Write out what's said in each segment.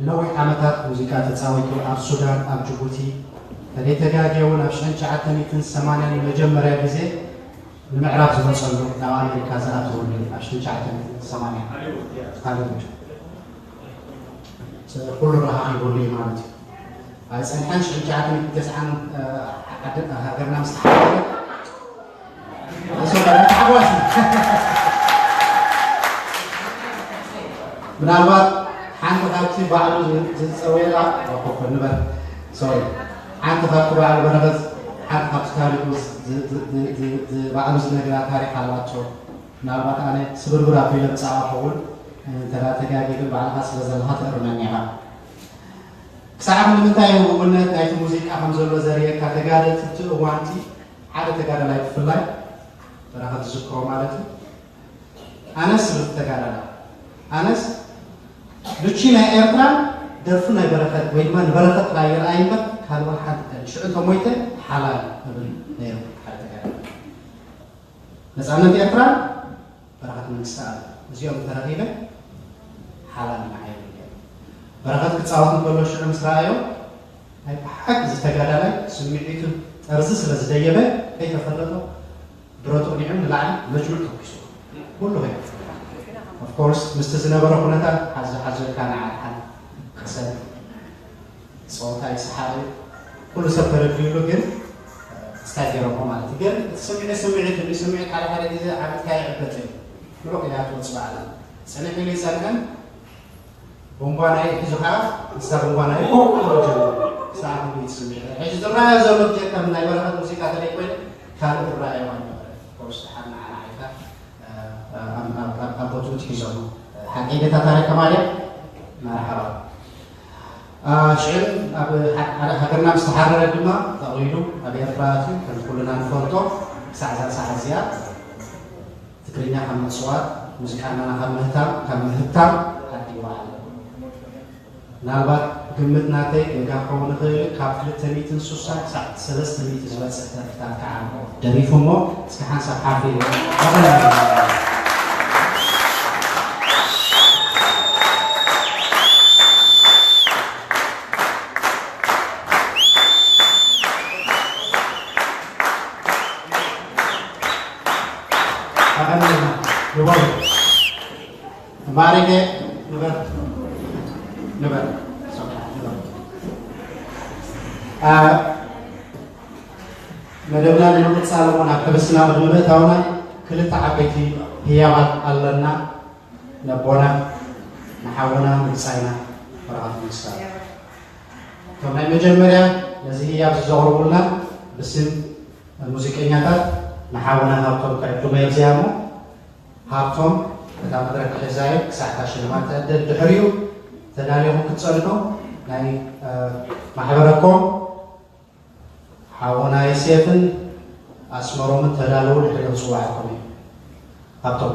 ንነዊሕ ዓመታት ሙዚቃ ተጻዊቱ ኣብ ሱዳን፣ ኣብ ጅቡቲ፣ ተደይተጋግየ እውን ኣብ ሽሕን ትሽዓተ ሚእትን ሰማንያን ንመጀመርያ ግዜ ንምዕራፍ ዝመጸሉ ናብ ኣሜሪካ ዝኣተወሉ ኣብ ሽሕን ትሽዓተ ሚእትን ሰማንያን ሃሊውድ ኩሉ ረኻኺበሉ እዩ ማለት እዩ። ኣይጸንሐን ሽሕን ትሽዓተ ሚእትን ተስዓን ሃገርና ምስ ተሓረረ ምናልባት ሓንቲ ካብቲ ባዕሉ ዝፀወየላ ኮኮ ንበር ሶሪ ሓንቲ ካብቲ ባዕሉ በረኸት ሓንቲ ካብቲ ታሪኩ ባዕሉ ዝነግራ ታሪክ ኣላቶ። ምናልባት ኣነ ስብርብር ኣቢለ ምፃዋ ኸውን እንተ ተጋጊ ግን ባዕልካ ስለ ዘለካ ተእርመኒ ኢኻ። ክሳዕ ንምንታይ ህቡብነት ናይቲ ሙዚቃ ከም ዘሎ ዘርእየካ ተጋደልቲ እቲ እዋንቲ ሓደ ተጋዳላይ ብፍላይ በረኸት ዝዝክሮ ማለት እዩ። ኣነስ ስለ ተጋዳላ ኣነስ ልቺ ናይ ኤርትራ ደርፉ ናይ በረኸት ወይ ድማ ንበረኸት ጥራይ ይርኣይ እምበር ካልእ ሓንቲ ቀን ሽዑ እንተሞይተ ሓላል እብል ነይሩ ሓደ ተጋዳላይ። ነፃነት ኤርትራ በረኸት መንግስቲ ኣብ እዚኦም ተረኺበ ሓላል ንዓይ በረኸት ክፃወት እንከሎ ሽዑ ምስ ረኣዮ ናይ ብሓቂ ዝተጋዳላይ ስምዒቱ ጠርዚ ስለ ዝደየበ ከይተፈለጦ ብረቱ ቅኒዑ ንላዕሊ መጅሙዕ ተኩሱ ኩሉ ከ ኦፍኮርስ ምስቲ ዝነበረ ኩነታት ሓዚ ሓዞልካ ንዓድሓን ክሰል ፀወታ ይሰሓቕ እዩ ኩሉ ሰብ ተረዲኡሉ ግን ስታይ ገይሮሞ ማለት እዩ ግን እቲ ስምዒት ስምዒት እዩ ስምዒት ሓደ ሓደ ግዜ ዓብድካ ይዕበጥ እዩ ምሉቕ ኢላ ትወፅ በዓላ ፅንሕ ኢሉ ይፀንሐን ቡንቧ ናይ ሒዙ ከዓ ንሳ ቡንቧ ናይ ጀመረ ክሳዕ ክንዱ ይስምዒ ሕጂ ዝረኣዮ ዘሎ ብጀካ ናይ በረኸት ሙዚቃ ተለይ ኮይኑ ካልእ ዝረኣዮ ኣይነበረ ኮርስ ደሓር ንዓና ዓይካ ኣቦቱ ትሒዞም ሓቂ ደታ ታሪክ ከማልያ መርሓባ ሽዕን ኣብ ሃገርና ምስ ተሓረረ ድማ ጠቕሊሉ ኣብ ኤርትራ ኣትዩ ከም ኩልና ንፈልጦ ክሳዕ እዛ ሰዓት እዚኣ ትግርኛ ካብ ምፅዋት ሙዚቃና ካብ ምህታም ካብ ምህብታም ዓዲ ይወዓል ምናልባት ግምት ናተይ ጌጋ ክኸውን ይኽእል ካብ ክልተ ሚእትን ሱሳን ክሳዕ ሰለስተ ሚእቲ ዝበፅሕ ደርፍታት ከዓ ደሪፉ እሞ እስኪ ሓንሳብ ሓፊ ኣቐንና ንበሩ ማሪገ ንበር ንበር መደብና ንምቕፃል እሞ ናብ ሕብስና ቅድሚ ምእታውና ክልተ ዓበይቲ ህያባት ኣለና ነቦና ንሓውና ንብፃይና ወረቐት መንግስታዊ እቶም ናይ መጀመርያ ነዚ ህያብ ዘቕርቡልና ብስም ሙዚቀኛታት ንሓውና ሃብቶም ክዕድሞ የብዚያ እሞ ሃብቶም እታ መድረክ ክሕዛ እዩ ክሳዕ እታ ሽልማት ትዕደል ድሕሪኡ ተዳሊኹም ክትፀንሑ ናይ ማሕበረኮም ሓውና ዮሴፍን ኣስመሮምን ተዳለዉ ድሕሪኡ ክፅዋዕኩም እዩ ሃብቶም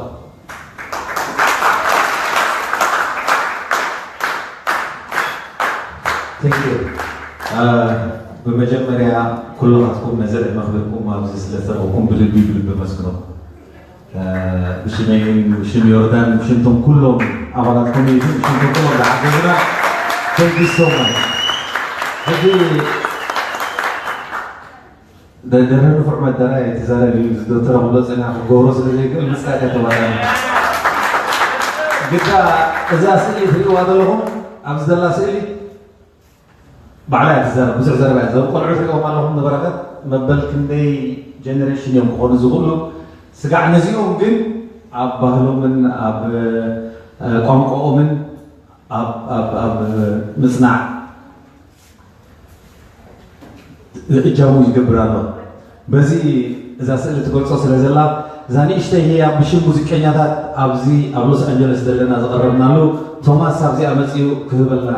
ብመጀመርያ ኩልኻትኩም ነዚ ዕድመ ክብልኩም ኣብዚ ስለዝተረኽብኩም ብልቢ ብልቢ መስግኖኩም ብሽመይን ብሽም ዮርዳን ብሽምቶም ኩሎም ኣባላት ኮሚቴ ብሽምቶም ኩሎም ዝሓገዙና thank you so much ሕጂ ደደረ ንፉዕ መደረ ኣይትዛረብ እዩ ዝዶተረ ክብሎ ፅና ክገብሮ ስለ ዘይክእል ምፅራይ ከተባላ ግዳ እዛ ስእሊ ትሪእዋ ዘለኹም ኣብዚ ዘላ ስእሊ ባዕላ እያ ትዛረብ ብዙሕ ዘረባ እያ ዘብ ቆልዑ ትሪኦም ኣለኹም ንበረኸት መበል ክንደይ ጀነሬሽን እዮም ክኾኑ ዝኽእሉ ስጋዕ ነዚኦም ግን ኣብ ባህሎምን ኣብ ቋንቋኦምን ኣብ ኣብ ኣብ ምጽናዕ እጃሙ ይገብር ኣሎ በዚ እዛ ስእሊ ትገልጾ ስለ ዘላ እዛ ንእሽተይ ህያ ብሽም ሙዚቀኛታት ኣብዚ ኣብ ሎስ ኣንጀለስ ዘለና ዝቐረብናሉ ቶማስ ኣብዚኣ መጺኡ ክህበልና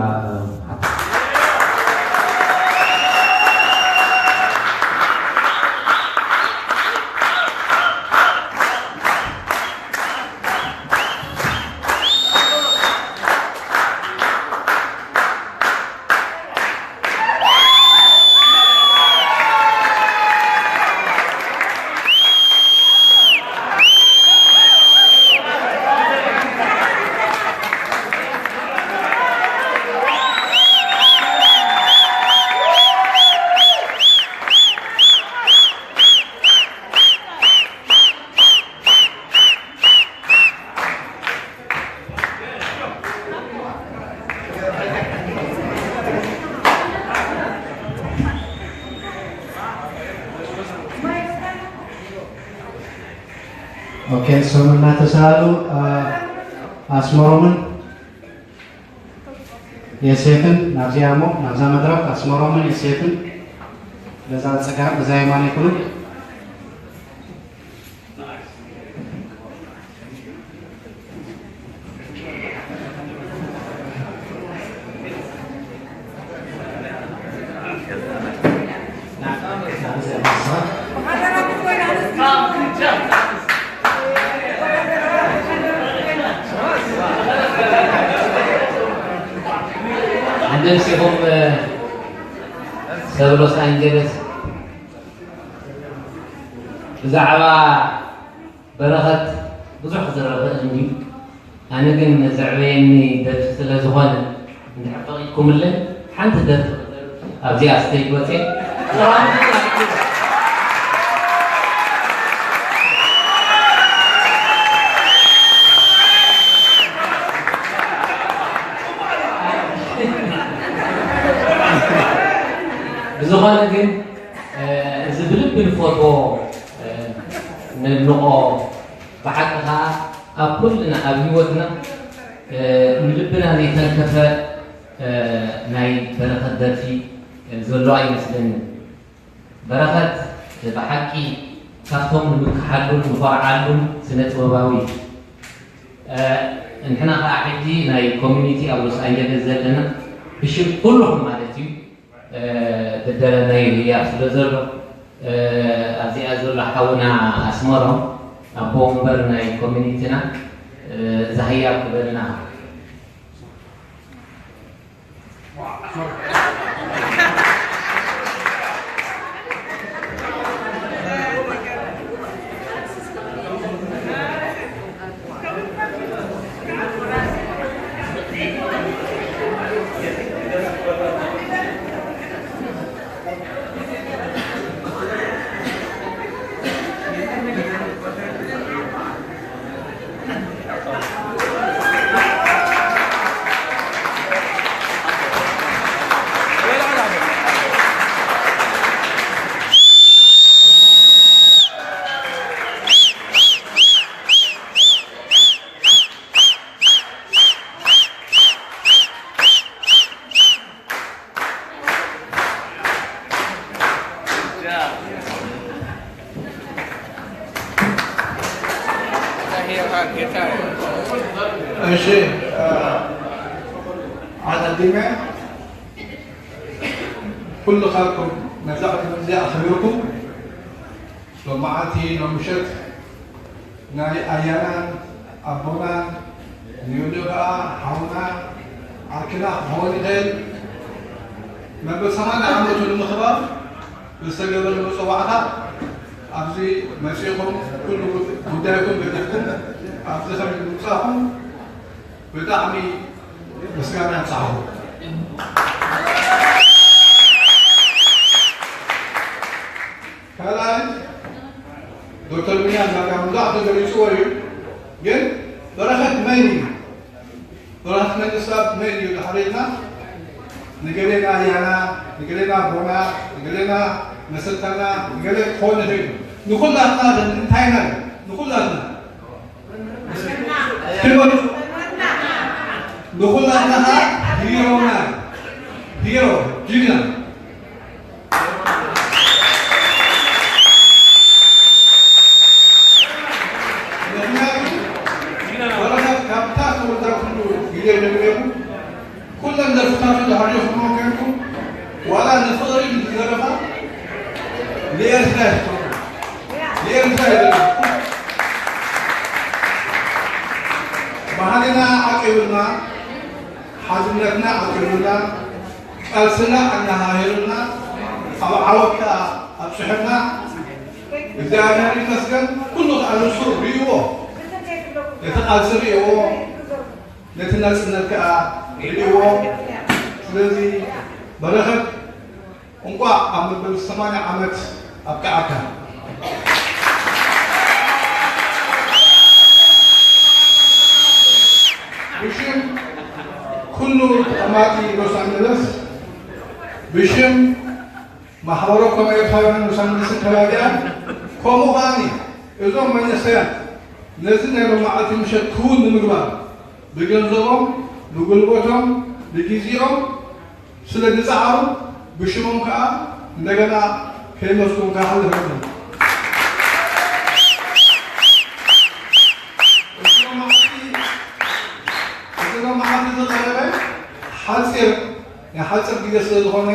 ኦኬ፣ እሶም እናተሳሉ፣ አ፣ ኣስመሮምን የሴፍን ናብዚኣ እሞ፣ ናብዛ መድረኽ ኣስመሮምን የሴፍን በዛ ጸጋም፣ በዛ የማን ይኹኑ። ኣንደምሲኹም ሰብ ሎስ ኣንጀለስ ብዛዕባ በረኸት ብዙሕ ክዝረብ ክእል እንድዩ። ኣነ ግን ዘዕበየኒ ደርፊ ስለ ዝኾነ፣ እንድሕር ፈቒድኩምለይ፣ ሓንቲ ደርፊ ኣብዚኣ ስቴጅ ወፅየ። ብዝኾነ ግን፣ እ፣ እዚ ብልቢ ንፈትዎ፣ እ፣ ነድንቖ፣ ብሓቂ ኸዓ ኣብ ኩልና፣ ኣብ ህይወትና፣ እ፣ ንልብና ዘይተንከፈ፣ እ፣ ናይ በረኸት ደርፊ፣ እ፣ ዘሎ ኣይመስለንን። በረኸት፣ እ፣ ብሓቂ ካብቶም ንምክሓሉን ንኾርዓሉን ስነ ጥበባዊ እዩ። እ፣ ንሕና ኸዓ ሕጂ ናይ ኮሚኒቲ ኣብ ሎስ ኣንጀለስ ዘለና ብሽም ኩልኹም ማለት እዩ፣ እ፣ ብደለ ናይ ህያብ ስለ ዘሎ፣ እ፣ ኣብዚኣ ዘሎ ሓውና ኣስመሮም ኣቦ ወንበር ናይ ኮሚኒቲና፣ እ፣ እዛ ህያብ ክበልና። እሺ፣ አ፣ ኣቐዲመ ኩልኻትኩም ነዛ ዕድል እዚኣ ኣኽቢርኩም ሎማዓንቲ ሎምሸት ናይ ኣያናን ኣቦናን ንዮኒ ኸዓ ሓውና ዓርክና ክኸውን ይኽእል መበል ሰማንያ ዓመቱ ንምኽባር ዝተገበረ መፀዋዕታ ኣብዚ መፂእኹም ኩሉ ጉዳይኩም ገዲፍኩም ኣብዚ ከም ምምፃእኹም ብጣዕሚ ምስጋና የብፅሓኹም። ካልኣይ ዶክተር ቢንያም ዳጋ መብዛሕትኡ ገሊፅዎ እዩ። ግን በረኸት መን እዩ? በረኸት መንግስታብ መን እዩ? ድሕሪትና ንገሌና ኣያና፣ ንገሌና ኣቦና፣ ንገሌና መሰልታና፣ ንገሌ ክኾን ይኽእል እዩ። ንኹላትና ግን እንታይና እዩ? ንኹላትና ንኹላትና ሂሮና፣ ሂሮ፣ ጅግና። ምኽንያቱ በረኸት ካብታ ተወልዳ ኩሉ ግዜ ጀሚሩ ኩለን ደርፍታቱ ድሕሪኹም ኮይንኩም ዋላ ንፍቕሪ ዝደረፋ ንኤርትራ ይፍቅሩ፣ ንኤርትራ ይደርፉ። ባህልና ዓቂብና፣ ሓድነትና ዓቂብና፣ ቃልስና ኣናሃሂሩና፣ ኣብ ዓወት ከኣ ኣብጽሑና። እግዚኣብሔር ይመስገን፣ ኩሉ ከኣ ንሱ ርእይዎ፣ ነቲ ቃልሲ ርእይዎ፣ ነቲ ናጽነት ከኣ ርእይዎ። ስለዚ በረኸት እንቋዕ ኣብ መበል ሰማንያ ዓመት ኣብቅዓካ። ብሽም ኩሉ ተቐማጢ ሎስ ኣንጀለስ፣ ብሽም ማሕበረ ኮም ኤርትራውያን ሎስ ኣንጀለስን ከባቢኣን፣ ከምኡ ከኣኒ እዞም መንእሰያት ነዚ ናይ ሎማዓልቲ ምሸት ክውን ንምግባር ብገንዘቦም፣ ብጉልበቶም፣ ብግዜኦም ስለ ዝጸዓሩ ብሽሞም ከኣ እንደገና ከየመስኩን ክሓልፍ እፈቱ። እቲ ሎማዓልቲ፣ እቲ ሎማዓልቲ ዝቐረበ ሓጺር፣ ናይ ሓጺር ግዜ ስለ ዝኾነ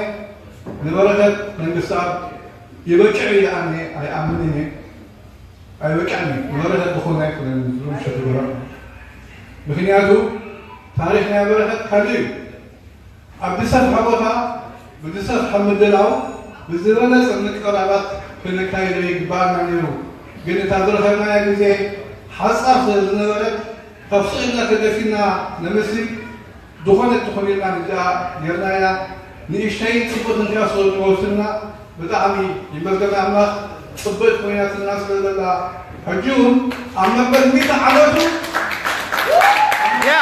ንበረኸት መንግስትኣብ ይበቅዕ እዩ ኢለ ኣነ ኣይኣምንን እየ። ኣይበቅዕን እዩ። ንበረኸት ዝኾነ ኣይኮነን ዝምሸት ይበረኸት። ምኽንያቱ ታሪኽ ናይ በረኸት ካልእ እዩ። ኣብ ዝሰፍሐ ቦታ፣ ብዝሰፍሐ ምድላው፣ ብዝበለጸ ምቅርራባት ክነካይዶ ይግባኣና ነይሩ። ግን እታ ዝረኸብናያ ግዜ ሓጻር ስለ ዝነበረት፣ ካብ ስእልና ተገፊና ነመስል ዝኾነት ትኹን ኢልና ንዚኣ ጌርናያ። ንእሽተይን ጽቡቕን ከኣ ስለ ዝወስድና ብጣዕሚ ይመስገን ኣምላኽ። ጽብቕቲ ኮይናትና ስለ ዘላ፣ ሕጂ እውን ኣብ መበል ሚእቲ ዓመቱ ያ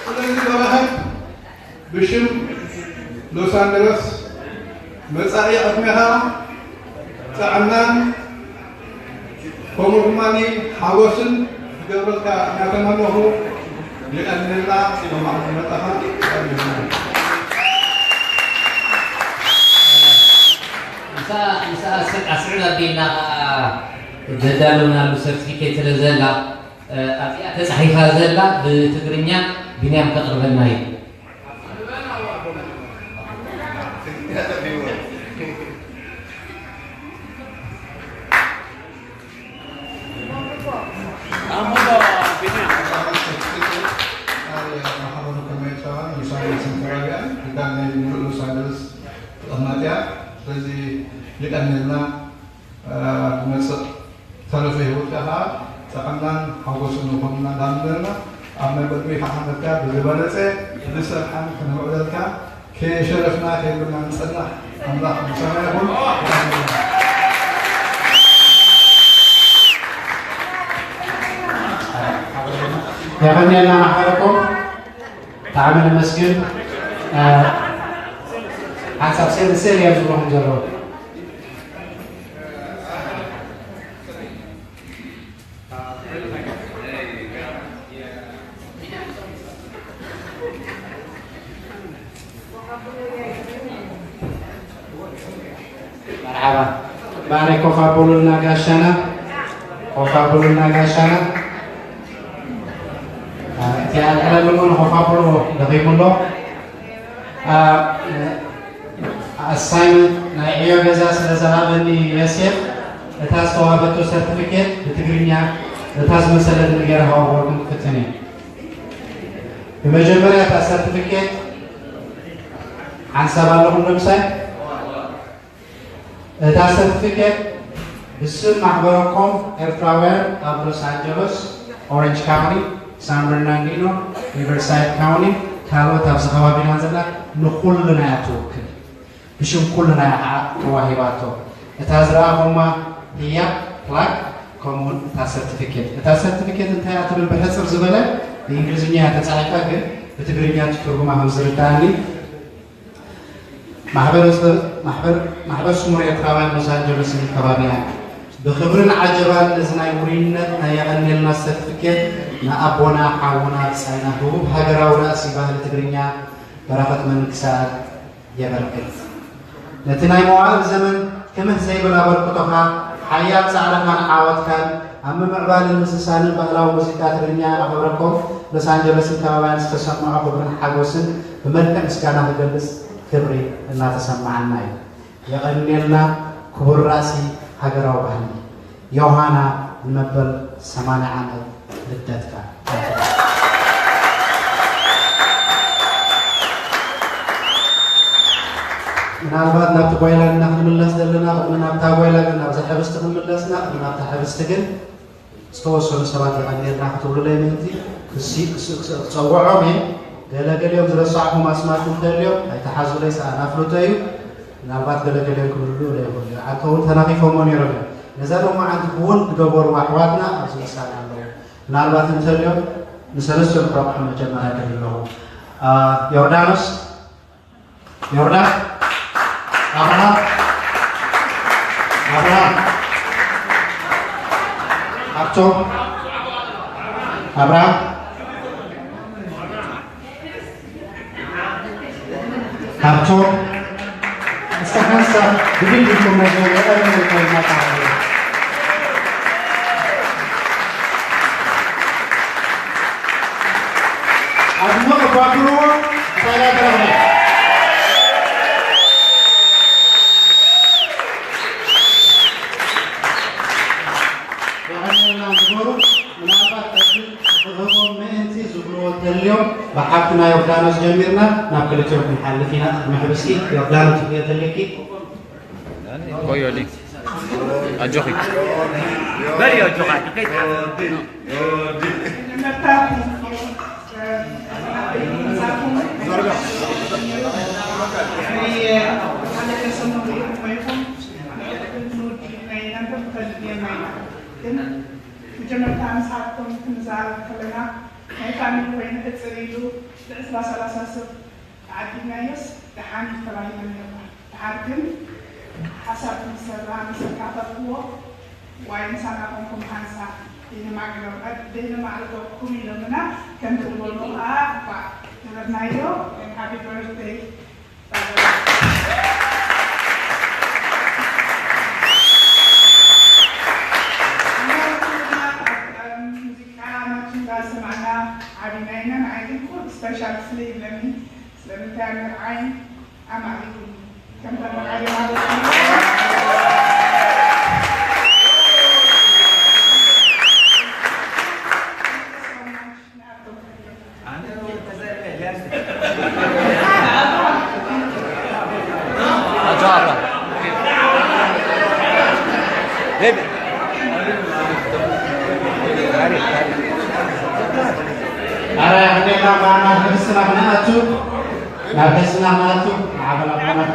ስለዚ በረኸት ብሽም ሎስ ኣንጀለስ መጻኢ ዕድሜኻ ጥዕናን ከምኡ ድማ ሓጎስን ክገብረልካ እናተመነኹ፣ ይቐንየልና። ብማዕዶ መጣኻ ይቐንየልና። ምሳ ምሳ ኣስዕድ ኣቢልና ኸዓ ዘዳለውናሉ ሰርቲፊኬት ስለ ዘላ፣ ኣብዚኣ ተጻሒፋ ዘላ ብትግርኛ ቢንያም ከቕርበልና እዩ። ማሕበሩ ከመይ ጸባ ሎስ ኣንጀለስ እንተራቢያን ግዳን ናይ ምሉእ ሎስ ኣንጀለስ ተቐማጢያ። ስለዚ ይቐንየልና። ክመጽእ ተረፈ ህይወትካ ከዓ ጥዕናን ሓጎስን ይኹንና እንዳበልና፣ ኣብ ናይ ቅድሚ ዓመትካ ብዝበለጸ ብዝሰርሓን ክነምዕበልካ ከየሸረፍና ከይብልና ንጸናሕ። ኣምላኽ ምሳና ይኹን። የቐንየልና ማሕበረኮም። ብጣዕሚ ነመስግን። ሓንሳብ ስእሊ ስእሊ እዮም ዝብለኹም ዘለዉ። መርሓባ። ባዕለይ ኮፍ ኣበሉልና ጋሻና፣ ኮፍ ኣበሉልና ጋሻና። እቲ ኣልዕለሉ እውን ኮፍ ኣበሉ፣ ደኺሙ ኣሎ። ኣሳይመንት ናይ ዕዮ ገዛ ስለ ዝሃበኒ ዮሴፍ፣ እታ ዝተዋህበቶ ሰርቲፊኬት ብትግርኛ እታ ዝመሰለትኒ ገይረ ከቕርበልኩም ክፍትን እየ። ብመጀመርያ እታ ሰርቲፊኬት ሓንሳብ ኣለኹም ዶ ምሳይ? እታ ሰርቲፊኬት ብስም ማሕበረኮም ኤርትራውያን ኣብ ሎስ ኣንጀለስ፣ ኦሬንጅ ካውንቲ፣ ሳን በርናንዲኖ፣ ሪቨርሳይድ ካውንቲ፣ ካልኦት ኣብዚ ከባቢና ዘላ ንኹልና እያ ትውክል። ብሽም ኩልና እያ ከዓ ተዋሂባቶ። እታ ዝረኣኹማ ህያብ ፕላክ፣ ከምኡውን እታ ሰርቲፊኬት። እታ ሰርቲፊኬት እንታይ እያ ትብል ብሕጽር ዝበለ ብእንግሊዝኛ እያ ተጻሒፋ፣ ግን ብትግርኛ እቲ ትርጉማ ከም ዝርዳእኒ፣ ማሕበረ-፣ ማሕበር፣ ማሕበር ስሙር ኤርትራውያን ሎስ ኣንጀለስን ከባቢያን ብኽብርን ዓጀባን ነዚ ናይ ውሩይነት ናይ የቐንየልና ሰርቲፊኬት ንኣቦና ሓውና ብጻይና ህቡብ ሃገራዊ ራእሲ ባህሊ ትግርኛ በረኸት መንግስተኣብ የበርክት። ነቲ ናይ መዋእል ዘመን ክምህ ዘይብል ኣበርክቶኻ፣ ሓያል ጻዕርኻን ዓወትካን ኣብ ምምዕባልን ምስሳንን ባህላዊ ሙዚቃ ትግርኛ ማሕበረኮም ሎስ ኣንጀለስን ከባቢያን ዝተሰምዖ ክብርን ሓጎስን ብመልክዕ ምስጋና ክገልጽ ክብሪ እናተሰማዓና እዩ። የቐንየልና ክቡር ራእሲ ሃገራዊ ባህሊ። ዮሃና ንመበል ሰማንያ ዓመት ልደትካ። ምናልባት ናብቲ ጓይላ ኢና ክንምለስ ዘለና፣ ቅድሚ ናብታ ጓይላ ግን ናብዛ ሕብስቲ ክንምለስና፣ ቅድሚ ናብታ ሕብስቲ ግን ዝተወሰኑ ሰባት የቐንየልና ክትብሉለይ ምእንቲ ክሲ-፣ ክስ-፣ ክስ-፣ ክጸውዖም እየ። ገለገሊኦም ዝረሳዕኹም ኣስማት እንተልዮም ኣይተሓዙለይ፣ ሰኣን ኣፍልጦ እዩ። ምናልባት ገለገሊኦም ክብልሉ ለይኽእሉ እዮም። ዓርከ እውን ተናኺፎሞ ነይሮም እዮም። ነዛ ሎማዓንቲ ክውን ዝገበሩ ኣሕዋትና ኣብዚ ምሳና ኣለዉ። ምናልባት እንተልዮም ንሰለስቲኦም ክረቑሑ መጀመርያ ክብል ኣለኹ። አ፣ ዮርዳኖስ፣ ዮርዳን፣ ኣብርሃም፣ ኣብርሃም፣ ኣብቶም፣ ኣብርሃም፣ ኣብቶም፣ እስከ ሓንሳብ ብግልቢኩም መጀመርያ እናተባህሉ። ኣብ ሞቕ ባክርዎ እንታይ ዳተረኽበ። የቐንየልና ዝገሩ ምናልባት ዕድል ክህቦም ምእንቲ ዝብልዎ ተልዮም ብሓፍትና ዮርዳኖስ ጀሚርና ናብ ክልቲኦም ክንሓልፍ ኢና። ቅድሚ ሕብስቲ ዮርዳኖስ ትብዮ ተልኪ። ቆዮሊ ኣጆኺ በል ኣጆኻ ከይትሓፍ ግን መጀመርታ ምሳኩም ክንዛረብ ከለና ናይ ፋሚሊ ኮይኑ ሕፅር ኢሉ ብ ዕስራ ሰላሳ ሰብ ተዓዲግናዮስ ደሓን እዩ ተባሂሉ ነይሩ። ደሓር ግን ሓሳብ ምስ ሰራ ምስ ኣካፈልክዎ ዋይ ምሳና ኮንኩም ሓንሳ ደይንማዕግሎም ደይንማዕርገኩም ኢሎምና። ከምቲ ዝበልዎ ከዓ እኳ ገበርናዮ። ሃፒ በርትደይ። ሙዚቃ ማርቺንጋ ዝሰማዕና ዓቢና ኢና። ንዓይ ግን ኩሉ ስፔሻል ስለ ይብለኒ፣ ስለምንታይ ኣብ መርዓይ ኣማዕቢሉኒ። ከምታ መርዓይ ማለት እዩ። ኣረ፣ እንዴት አባና ክርስትና ናችሁ? ናብ ሕስና ናቱ ዓበላ ዓበላ።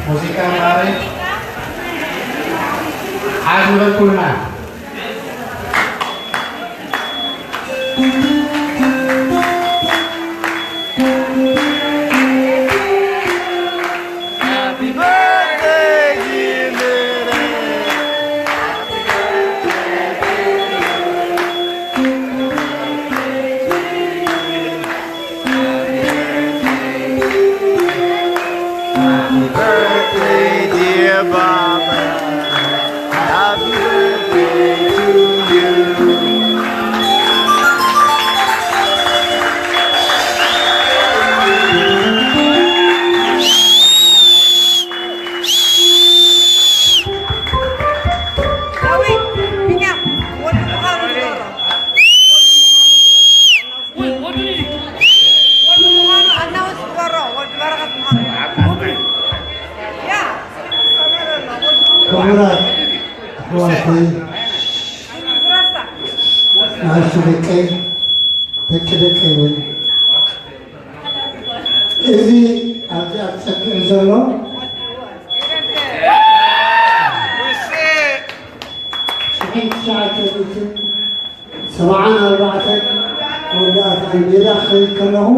ሙዚቃ ማረ ሓዝ ንበል ኩልና። Happy birthday, dear Baba. Happy birthday to you. ዳዊት፣ ቢንያም፣ ወዲ ምዃኑ ንገሮ። ወዲ ምዃኑ ኣናውንስ ግበሮ፣ ወዲ በረኸት ምዃኑ። ያ፣ ክቡራት ኣሕዋተይ፣ ንኣሽቱ ደቀይ፣ ደቂ ደቀይ እውን፣ እዚ ኣብዚ ኣብ ጸግዒ ዘሎ ሽሕን ትሽዓተ ሚእትን ሰብዓን ኣርባዕተን መወዳእታ ሜዳ ክኸይድ ከለኹ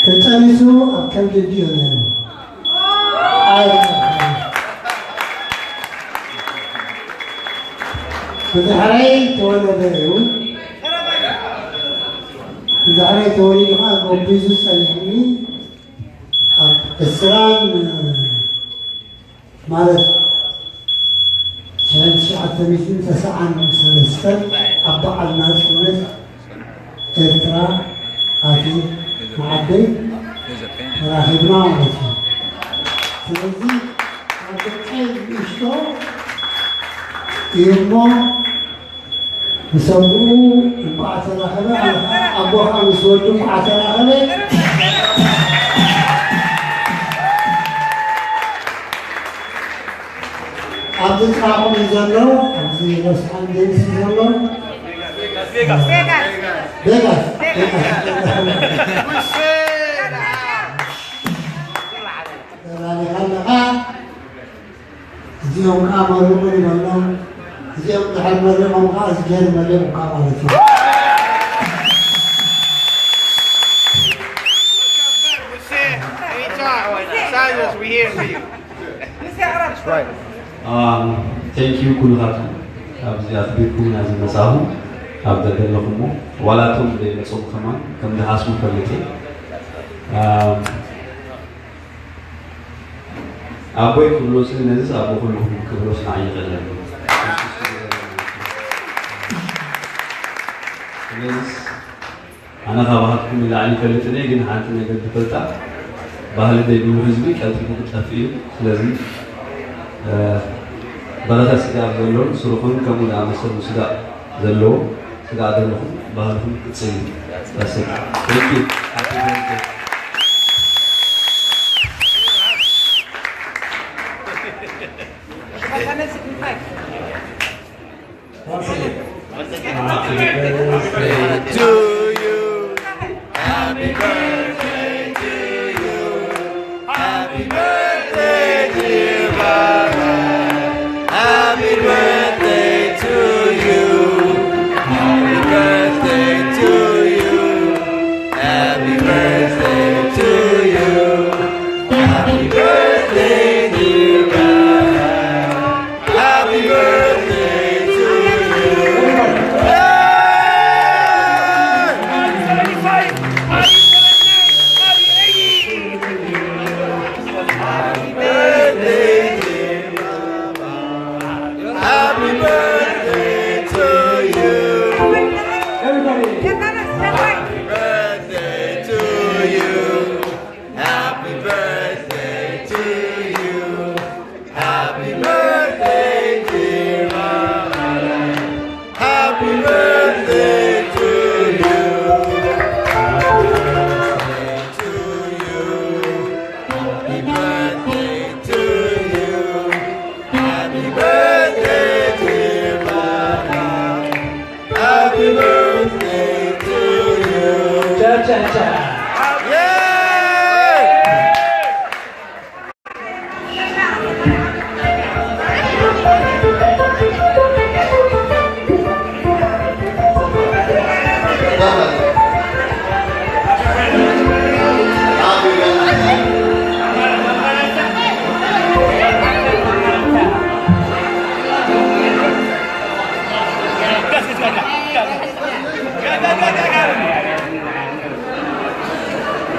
ተጠኒሱ ኣብ ከብዲ ድዮ ነይሩ። ኣይ፣ ብድሕረይ ተወለደ እዩ። ብድሕረይ ተወሊዱ ከዓ ጎቢዙ ጸኒሑኒ። ኣብ ዕስራን ማለት ሽሕን ትሽዓተ ሚእትን ተስዓን ሰለስተን ኣብ በዓል ናጽነት ኤርትራ ኣትዩ ንዓደይ ተራኺብና ማለት እዩ። ስለዚ ኣብ ደቀይ ንእሽቶ እዩ እሞ ንሰብኡ እንቋዕ ተራኸበ፣ ኣነ ኸዓ ኣቦኻ ምስ ወዱ እንቋዕ ተራኸበ። ኣብዚ ጥራኹም እዩ ዘሎ፣ ኣብዚ ሎስ ኣንጀልስ እዩ ዘሎ። ቬጋስ። ቬጋስ። ተላሊኻ ኣለኻ። እዚኦም ከዓ መርቑ ይበሎም። እዚኦም ድሕር መሪቖም ከዓ እዝጌር መሪቑካ ማለት እዩ። Anytime. Cyrus, we here for you. Thank you ኩልኻትኩም ኣብዚ ኣክቢርኩምና ዝመጻኹም ኣብ ዘለኹሞ ዋላ እቶም ዘይመጹም ከማን ከም ዝሓስቡ ፈልጥ እየ። ኣቦይ ክብሎ ስለ ነዚስ ኣቦ ኩልኹም ክብሎስ ንዓይ ይቐለኒ። ስለዚስ ኣነ ካባኻትኩም ንላዕሊ ይፈልጥን እየ፣ ግን ሓንቲ ነገር ትፈልጣ፣ ባህሊ ዘይብሉ ህዝቢ ቀልጢፉ ክጠፍእ እዩ። ስለዚ በረኸት ስጋብ ዘሎን ስርሑን ከምኡ ዝኣመሰሉ ስጋብ ዘለዎ ስጋብ ዘለኹም ባህልኹም ክጽል እዩ። That's it. Thank you. Happy birthday. To you. Happy birthday to you. Happy birthday, dear Baba. Happy birthday to you. Happy birthday to you. Happy birthday to you. Happy birthday, dear Baba. Happy birthday to you. Happy birthday, dear Baba. Happy birthday to you. Happy birthday to you. Happy birthday to you. Happy birthday, dear Baba. Happy birthday to you. Happy birthday to you. Happy birthday to you. Happy birthday, dear Baba. Happy birthday to you. Cha cha cha. Yay!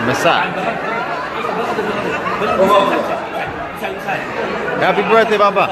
مساء. Happy birthday, Baba.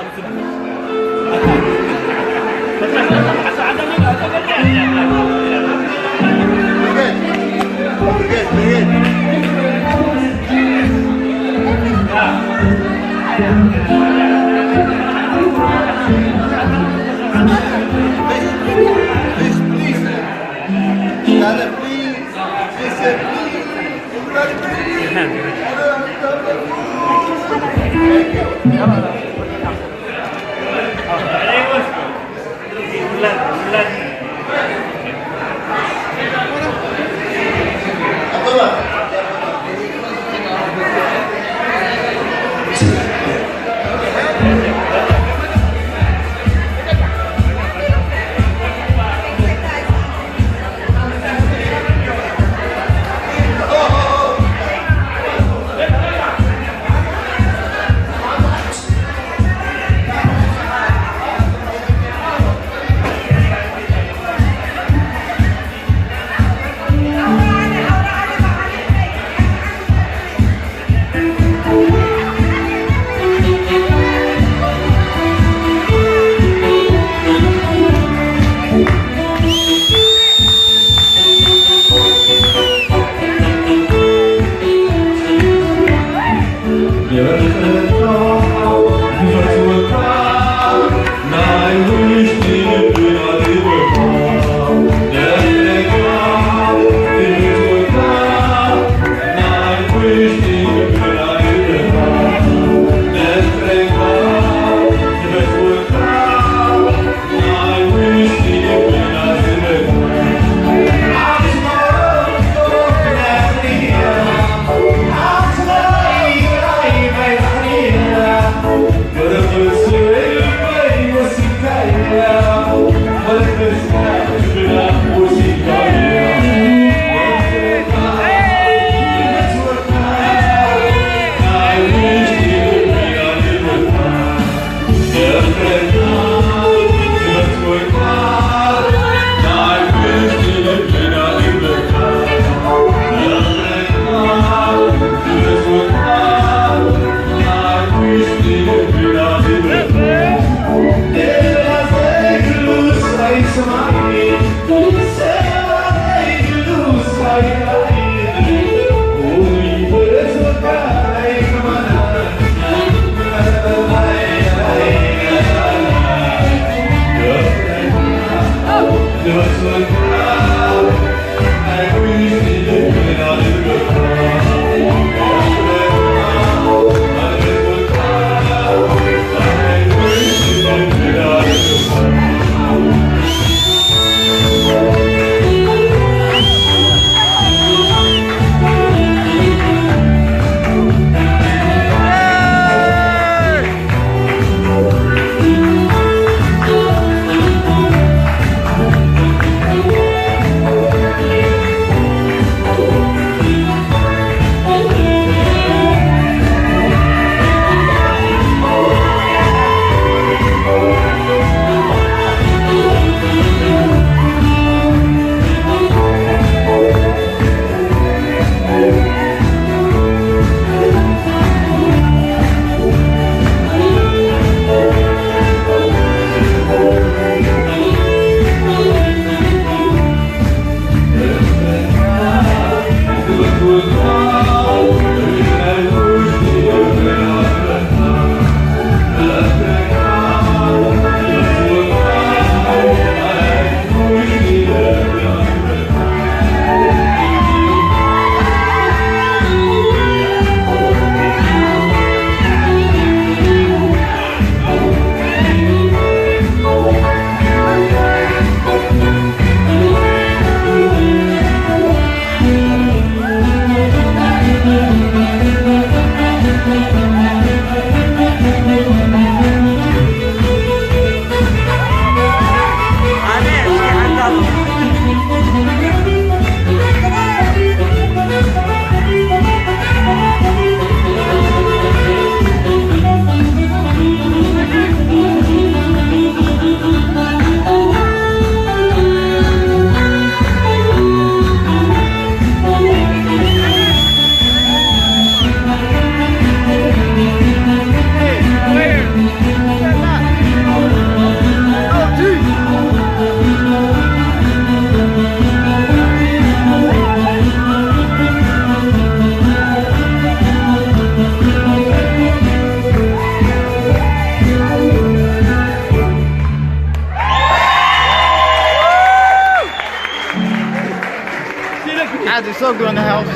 Ad is so good in the house.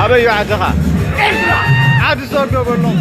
ኣበዩ ዓድኻ? ዓዲ ሶዶ በሎም።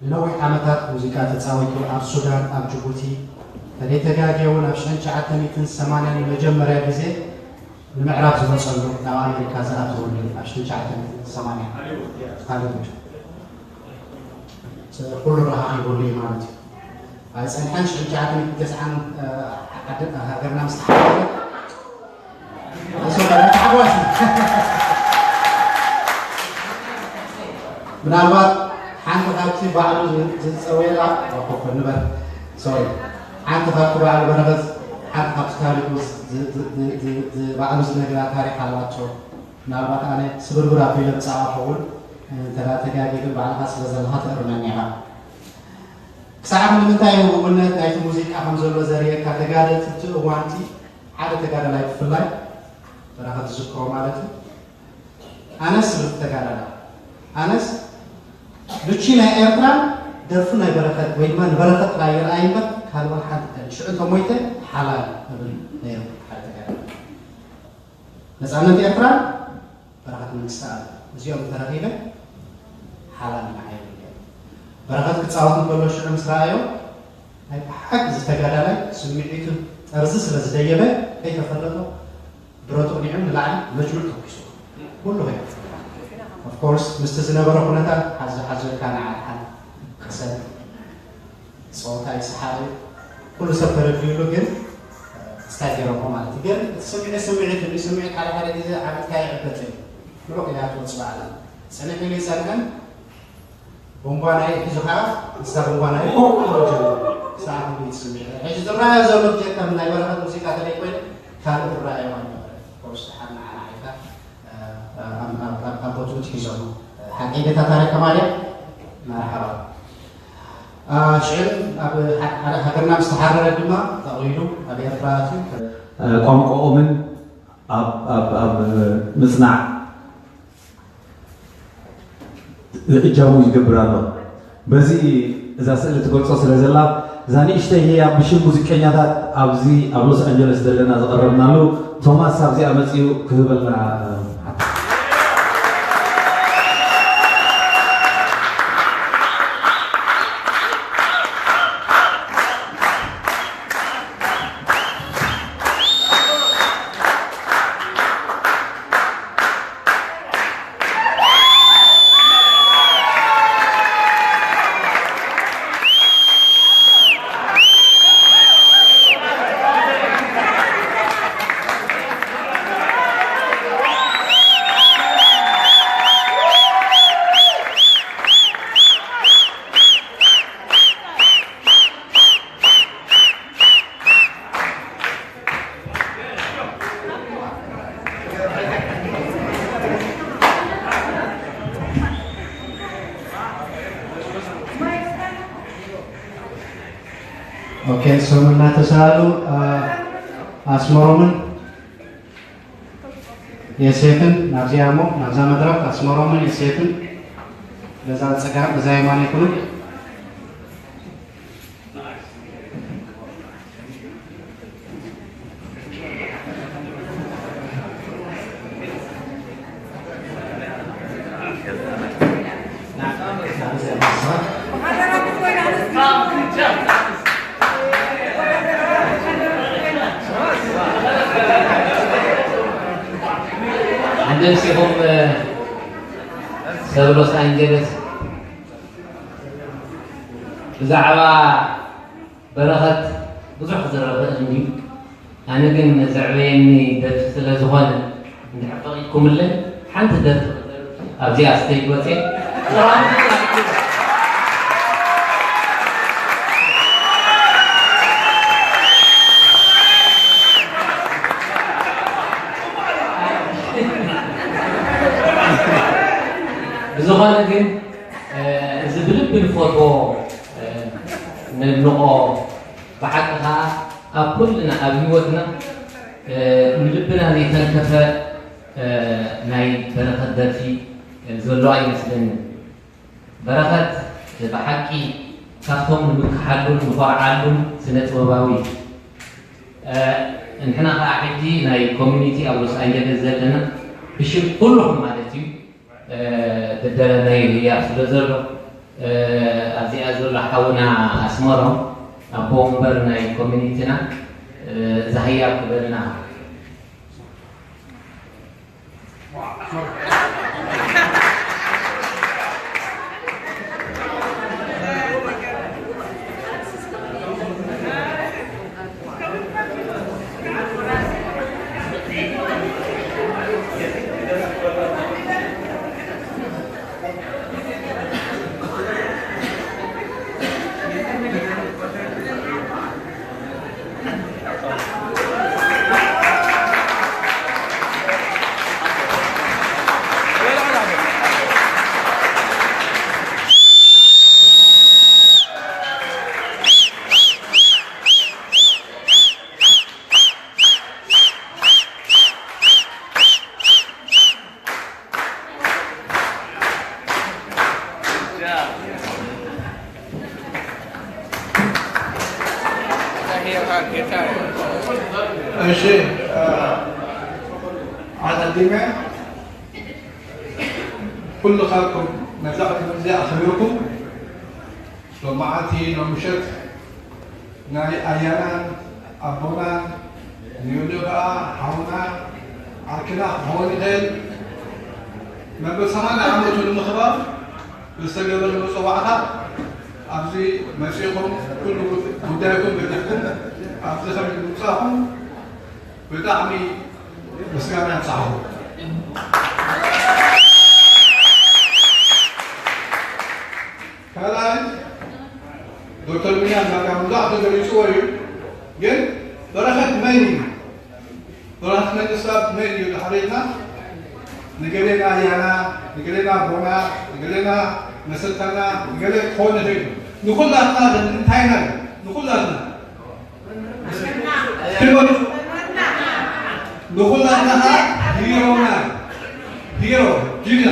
ንነዊሕ ዓመታት ሙዚቃ ተጻዊቱ ኣብ ሱዳን፣ ኣብ ጅቡቲ፣ ተደይተጋግየ እውን ኣብ ሽሕን ትሽዓተ ሚእትን ሰማንያን ንመጀመርያ ግዜ ንምዕራፍ ዝመጸሉ፣ ናብ ኣሜሪካ ዝኣተወሉ ኣብ ሽሕን ትሽዓተ ሚእትን ሰማንያን፣ ሃሊውድ። ኩሉ ረኻኺቡሉ እዩ ማለት እዩ። ኣይጸንሐን፣ ሽሕን ትሽዓተ ሚእትን ተስዓን፣ እ፣ ዓዲ-፣ ሃገርና ምስ ተሓረረ፣ ኣሶ በረኻ ሓጎስ። ምናልባት ሓንቲ ካብቲ ባዕሉ ዝ-፣ ዝጸውየላ፣ ኮፍ ንበል፣ ሶሪ፣ ሓንቲ ካብቲ ባዕሉ በረኸት፣ ሓንቲ ካብቲ ታሪኹ ዝ-፣ ዝ-፣ ዝ-፣ ዝ-፣ ዝ-፣ ባዕሉ ዝነግራ ታሪኽ ኣላቶ። ምናልባት ኣነ ስብርብር ኣቢለ ምጻእ ክኸውን፣ እንተ ደኣ ተጋግየ ግን ባዕልኻ ስለ ዘለኻ ትእርመኒ ኢኻ። ክሳዕ ክንዲ ምንታይ ህቡብነት ናይቲ ሙዚቃ ከም ዘሎ ዘርእየካ ተጋደልቲ ኣብቲ እዋን'ቲ ሓደ ተጋዳላይ ብፍላይ በረኸት ዝዝክሮ ማለት እዩ። ኣነስ ዝብል ተጋዳላይ፣ ኣነስ ልቺ ናይ ኤርትራን ደርፉ ናይ በረኸት ወይ ድማ ንበረኸት ጥራይ ይርኣይ እምበር ካልእ ዋላ ሓንቲ ኣይኮነን። ሽዑ እንተሞይተ ሓላል እብል ነይሩ ሓደ ተጋዳላይ። ነጻነት ኤርትራን በረኸት መንግስተኣብ እዚኦም እንተረኺበ ሓላል ንዓይ ይብል ነይሩ። በረኸት ክጻወት እንከሎ ሽዑ ምስ ረኣዮ ናይ ብሓቂ እዚ ተጋዳላይ ስምዒቱ ጠርዚ ስለ ዝደየበ ከይተፈለጦ ብረቱ ኣቕኒዑ ንላዕሊ መጅሙዕ ተኩሱ። ኩሉ ኸይዱ። Of course ምስቲ ዝነበረ ኩነታት ሓዚ ሓዞልካ ንዓርሓን ቅሰን ጸወታ እዩ ሰሓቢ። ኩሉ ሰብ ተረዲኡሉ ግን ስታይ ገይሮሞ ማለት እዩ። ግን እቲ ስምዒት ስምዒት እዩ። ስምዒት ሓደ ሓደ ግዜ ዓቢጥካ ይዕበጥ እዩ። ምሉእ ኢላ ትወጽእ ባዕላ። ጽንሕ ኢሉ ይጸንሕን ቦምባ ናይ ሒዙ ከዓ ንሳ ቦምባ ናይ ጀመሩ። ክሳዕ ክንዲ እዩ እቲ ስምዒት። ሕጂ ዝረኣዮ ዘሎ ብጀካ ናይ በረኸት ሙዚቃ ተለይ ኮይኑ ካልእ ዝረኣዮ ኣይነበረን። ኮርስ ደሓር ንዓና ሓይልታት ኣቦትኡ ትሒዞሞ። ሓቂ ጌታ ታሪክ ከማልያ መርሓባ። ሽዕን ኣብ ሃገርና ምስ ተሓረረ ድማ ጠቕሊሉ ኣብ ኤርትራ ኣትዩ። ቋንቋኦምን ኣብ ኣብ ኣብ ምጽናዕ እጃሙ ይገብር ኣሎ። በዚ እዛ ስእሊ ትገልጾ ስለ ዘላ እዛ ንእሽተይ ህያብ ብሽም ሙዚቀኛታት ኣብዚ ኣብ ሎስ ኣንጀለስ ዘለና ዝቐረብናሉ ቶማስ ኣብዚኣ መጺኡ ክህበልና። ኦኬ፣ እሶም እናተሳእሉ ኣስመሮምን የሴፍን ናብዚኣ እሞ ናብዛ መድረኽ ኣስመሮምን የሴፍን በዛ ጸጋም በዛ የማን ይኹኑ። ኣደምሲኹም ሰብ ሎስ ኣንጀለስ ብዛዕባ በረኸት ብዙሕ ክዝረብ ክእል እንድዩ። ኣነ ግን ዘዕበየኒ ደርፊ ስለ ዝኾነ እንድሕር ፈቒድኩምለይ ሓንቲ ደርፊ ክደርፍ ኣብዚኣ ስቴጅ ወፅየ። ብዝኾነ ግን እዚ ብልቢ ንፈትዎ ነድንቖ ብሓቂ ኸዓ ኣብ ኩልና ኣብ ህይወትና ንልብና ዘይተንከፈ ናይ በረኸት ደርፊ ዘሎ ኣይመስለንን። በረኸት ብሓቂ ካብቶም ንምክሓሉን ንኾርዓሉን ስነ ጥበባዊ እዩ። ንሕና ኸዓ ሕጂ ናይ ኮሚኒቲ ኣብ ሎስ ኣንጀለስ ዘለና ብሽም ኩልኹም ማለት እዩ ዝደለናዮ ህያብ ስለ ዘሎ፣ ኣብዚኣ ዘሎ ሓውና ኣስመሮም፣ ኣቦ ወንበር ናይ ኮሚኒቲና፣ እዛ ህያብ ክበልና። እሺ፣ ኣቐዲመ ኩልኻትኩም ነዛ ዕድል እዚኣ ኣኽቢርኩም ሎማዓንቲ ሎምሸት ናይ ኣያናን ኣቦናን ንብሎ ከዓ ሓውና ዓርክና ክኸውን ይኽእል መበል ሰማንያ ዓመቱ ንምኽባር ዝተገበረ መፀዋዕታ ኣብዚ መፂኹም ኩሉ ጉዳይኩም ገዲፍኩም ኣብዚ ከም ምምፃኹም ብጣዕሚ ምስጋና ይብፃሕኹም። ካልኣይ ዶክተር ቢንያም ናጋ ምብዛሕ ተገሊፅዎ እዩ። ግን በረኸት መን እዩ? በረኸት መንግስታት መን እዩ? ድሕሪትና ንገሌና ኣያና፣ ንገሌና ኣቦና፣ ንገሌና መሰልታና፣ ንገሌ ክኾን ይኽእል እዩ። ንኹላትና ግን እንታይና እዩ? ንኹላትና ንኹላትና ሂሮና ሂሮ ጅግና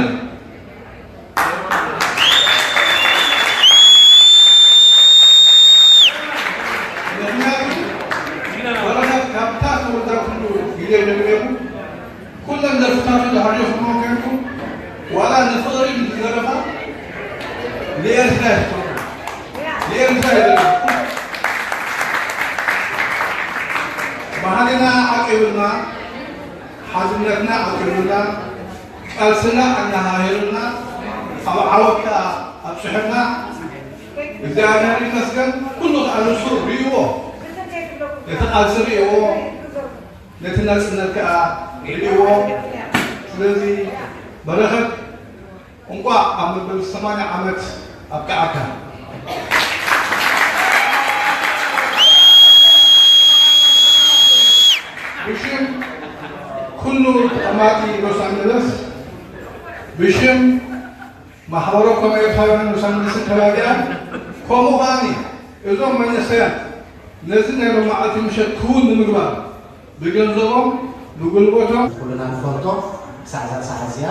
ምክንያቱ ወረቐት ካብታ ተወልዳ ኩሉ ግዜ ጀሚሩ ኩለን ደርፍታቱ ዝሃሪኹሞ ኮንኩም ዋላ ንፍቕሪ ዝደረፋ ንኤርትራ ይፍቅሩ ንኤርትራ ይደረፉ ባህልና ዓቂብና ሓድነትና ዓቂብና ቃልስና ኣናሃሂሩና ኣብ ዓወት ከኣ ኣብፅሐና እግዚኣብሔር ይመስገን ኩሉ ከኣ ንሱ ርእይዎ ነቲ ቃልሲ ርእይዎ ነቲ ናፅነት ከኣ ርእይዎ ስለዚ በረኸት እንቋዕ ኣብ መበል ሰማንያ ዓመት ኣብቅዓካ። ብሽም ኩሉ ተቐማጢ ሎስ ኣንጀለስ፣ ብሽም ማሕበረ ኮም ኤርትራውያን ሎስ ኣንጀለስን ከባቢኣን፣ ከምኡ ከዓኒ እዞም መንእሰያት ነዚ ናይ ሎማዓልቲ ምሸት ክውን ንምግባር ብገንዘቦም፣ ብጉልበቶም፣ ኩልና ንፈልጦ ክሳዕ እዛ ሰዓት እዚኣ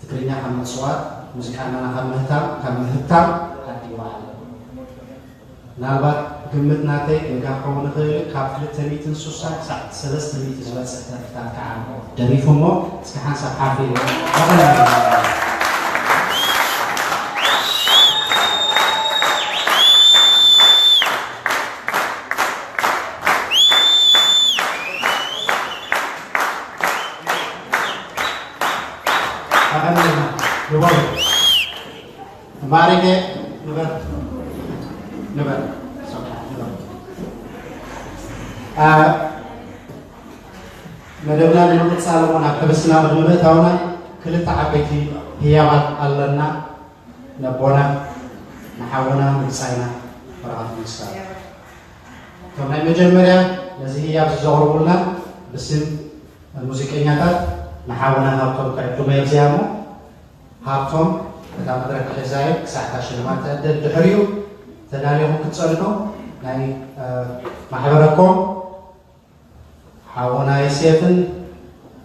ትግርኛ ካብ ምጽዋት፣ ሙዚቃና ካብ ምህታም ካብ ምህብታም ኣዲኡ ኣሎ። ምናልባት ግምት ናተይ ጌጋ ክኸውን ይኽእል እዩ፣ ካብ ክልተ ሚእትን ስሳን ክሳዕ ሰለስተ ሚእቲ ዝበጽሕ ደርፍታት ከዓ ደሪፉ እሞ እስኪ ሓንሳብ ሓፍ ኢሉ ኣቐናብር። ኣቐኒልና ንበሉ። ማሪገ ንበር ንበር ንበር። መደብና ንምቕጻል እሞ ናብ ሕብስና ቅድሚ ምእታውና ክልተ ዓበይቲ ህያባት ኣለና። ነቦና ንሓውና ንብጻይና ወረቐት መንግስታዊ እቶም ናይ መጀመርያ ነዚ ህያብ ዘቕርቡልና ብስም ሙዚቀኛታት ንሓውና ሃብቶም ክዕድሙ እየ ኣብዚኣ እሞ ሃብቶም እታ መድረክ ክሕዛ እየ ክሳዕ እታ ሽልማት ትዕደል ድሕሪኡ ተዳሊኹም ክትጸንሑ ናይ ማሕበረኮም ሓውና ዮሴፍን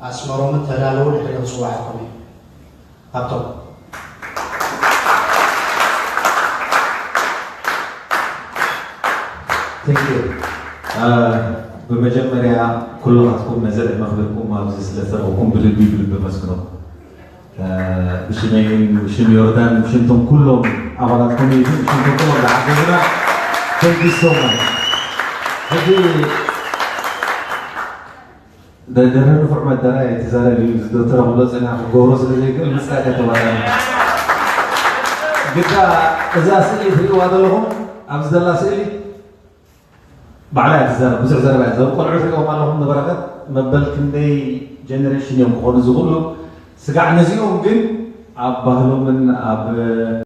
ኣስመሮምን ተዳለዉ ድሕሪኡ ክጽዋዓኩም እዩ ሃብቶም Thank you ብመጀመርያ ኩልኻትኩም ነዚ ዕድመ ክብልኩም ኣብዚ ስለዝተረኽብኩም ብልቢ ብልቢ መስግኖኩም ብሽመይን ብሽም ዮርዳን ብሽምቶም ኩሎም ኣባላት ኮሚቴ ብሽምቶም ኩሎም ዝሓገዙና thank you so much። ሕጂ ደደረ ንፉዕ መደረ ኣይትዛረብ እዩ ዝደተረ ክብሎ ፅና ክገብሮ ስለ ዘይክእል ምስጋድ ተባላኒ ግዳ እዛ ስእሊ ትሪእዋ ዘለኹም ኣብዚ ዘላ ስእሊ ባዕላ እያ ትዛረብ ብዙሕ ዘረባ እያ ዘብ ቆልዑ ትሪእዎም ኣለኹም ንበረኸት መበል ክንደይ ጀነሬሽን እዮም ክኾኑ ዝኽእሉ ስጋዕ ነዚኦም ግን ኣብ ባህሎምን ኣብ